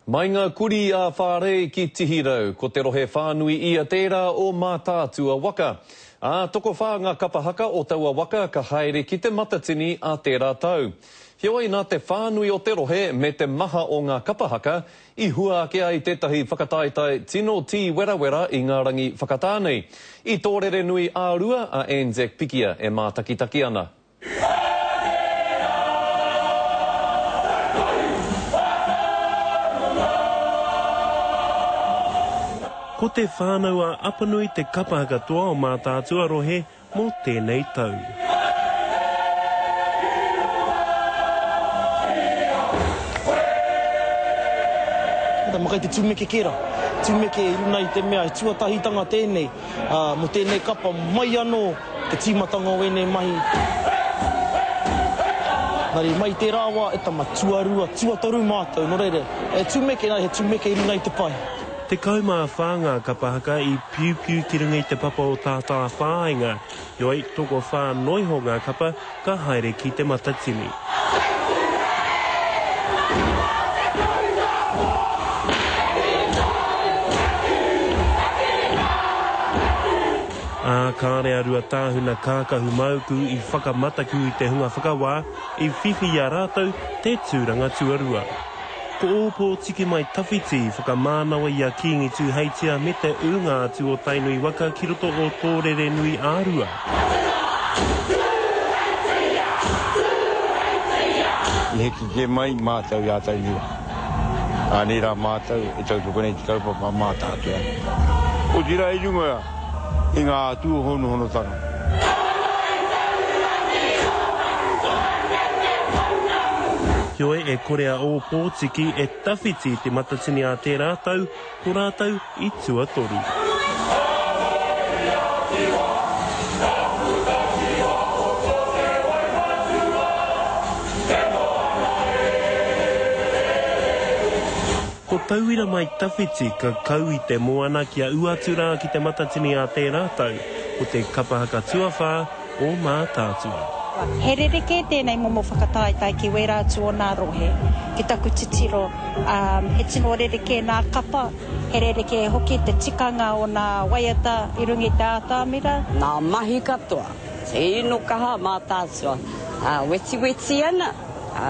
Mai ngā kurī a Whārei ki Tihirau, ko te rohe whānui ia tērā o Mātaatua waka. Ā, tokowhā ngā kapa haka o taua waka ka haere ki Te Matatini ā tērā tau. Heoi, nā te whānui o te rohe me te maha o ngā kapa haka, i hua ake ai tētahi whakataetae tino tīwerawera i ngā rangi whakatā nei. I Tōrerenui ā-Rua a Anzac Pikia e mātakitaki ana. Ko Te Whānau a Apanui te kapa haka toa o Mātaatua rohe mō tēnei tau. Tama kai te tumeke kē ra. Tumeke i runa i te mea he tuatahitanga tēnei mō tēnei kapa mai anō te tīmatanga o ēnei mahi. Engari mai i tērā wā, e tama, tuarua, tuatoru mātou, nō reira, e tumeke, he tumeke i runga i te pae. 14 ngā kapa haka i piupiu ki runga i te papa o Tātāwhāinga, heoi, tokowhā noiho ngā kapa ka haere ki Te Matatini. Ā, kāre a Ruatāhuna Kākahu Māuku i whakamataku i te hunga whakawā i whiwhi i a rātou te tūranga tuarua. Ko Ōpōtiki Mai Tawhiti i whakamānawa i a Kīngi Tūheitia me te ūnga atu o Tainui waka ki roto o Tōrerenui-ā-Rua. I heke kē mai mātou i a Tainui waka. Anei rā mātou e tautoko nei i te kaupapa Mātaatua. Otirā i runga i ngā tūhonohonotanga. Heoi, e kore a Ōpōtiki e tawhiti i te matatini ā tērā tau, ko rātou i tuatoru. Ko Tauira Mai Tawhiti ka kau i te moana kia ū atu rā ki Te Matatini ā tērā tau, ko te kapa haka tuawhā o Mātaatua. He rerekē tēnei momo whakataetae ki wērā atu o nā rohe. Ki taku titiro, he tino rerekē nā kapa, he rerekē hoki te tikanga o nā waiata i runga i te ātamira. Nā mahi katoa, tino kaha Mātaatua, wetiweti ana. Ā,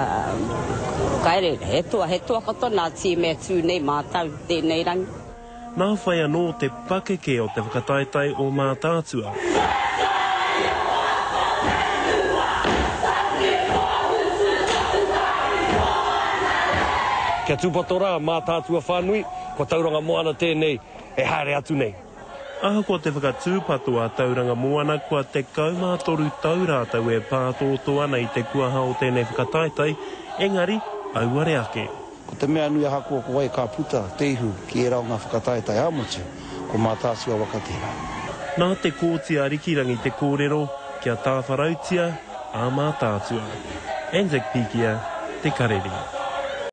kai reira, he toa, he toa katoa nā tīma e tū nei mātau tēnei rangi. Nā whai anō te pakeke o te whakataetae o Mātaatua. Kia tūpato rā, Mātaatua whānui, ko Tauranga Moana tēnei e haere atu nei. Ahakoa te whakatūpato a Tauranga Moana kua 13 tau rātou e pātōtō ana i te kuaha o tēnei whakataetae, engari auare ake. Ko te mea nui ahakoa ko wai ka puta te ihu ki ērā o ngā whakataetae ā-motu, ko Mātaatua waka tērā. Nā Te Kooti Arikirangi te kōrero kia tāwharautia a Mātaatua. Anzac Pikia, Te Karere.